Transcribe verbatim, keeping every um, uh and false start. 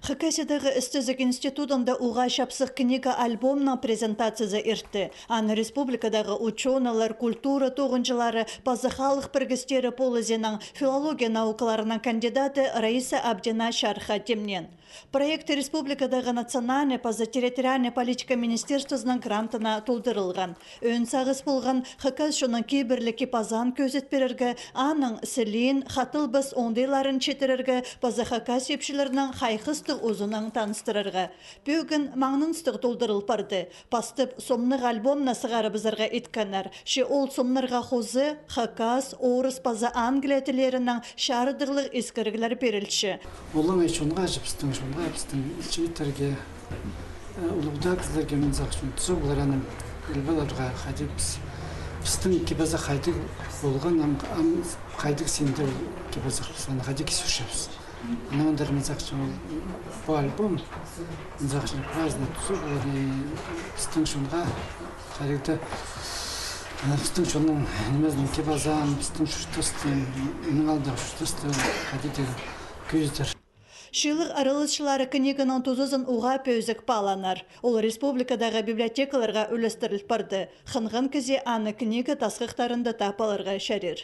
Хакасиядағы істезіг институтында уғаа чапсых книга-альбомның презентациязы иртті. Аны республикадағы учёныйлар, культура тоғынҷылары паза халых пірігістері полызинаң филология наукаларының кандидаты Раиса Абдина чарыхха тимнеен. Проект республикадағы национальнай паза территориальнай политика министерствозының грантына толдырылған. Ӧӧн сағыс полған хакас чонның кибірліг кип-азаан кӧзіт пирерге, аның сілиин, хатылбас оңдайларын читірерге паза хакас ипчілернің хайхастығ узынын таныстырарға. Пӧгін маңнаныстығ толдырыл парды. Пастап сомнығ альбомны сығарыбызарға иткеннер. Че ол сомнарға хоза хакас, орыс паза англия тіллерінең чарыдығлығ искіріглер пирілче. Олаңай чонға, че пістің чонға, пістің ипчілерге, э, улуғ даа кізілерге, мин сағынчам, туза полар аның, піліп аларға, хайди піс, пістің кип-азах хайди полған, ам, ам хайди синде кип-азах, піс аны хайди кӧзітчебіс. Анаң андар, мин сағынчам, ол, пу альбом, мин сағынчам, праздник туза полар, и пістің чонға хайди, э, пістің чонның нимезін, кип-азаан, пістің чуртасты, мының алдағы чуртасты хайди кӧзідер. Чыылығ араласчылары книганың тузазын уғаа пӧзік паалааннар. Ол республикадағы библиотекаларға ӱлестіріл парды. Хынған кізее аны книга тасхыхтарында таап аларға чарир.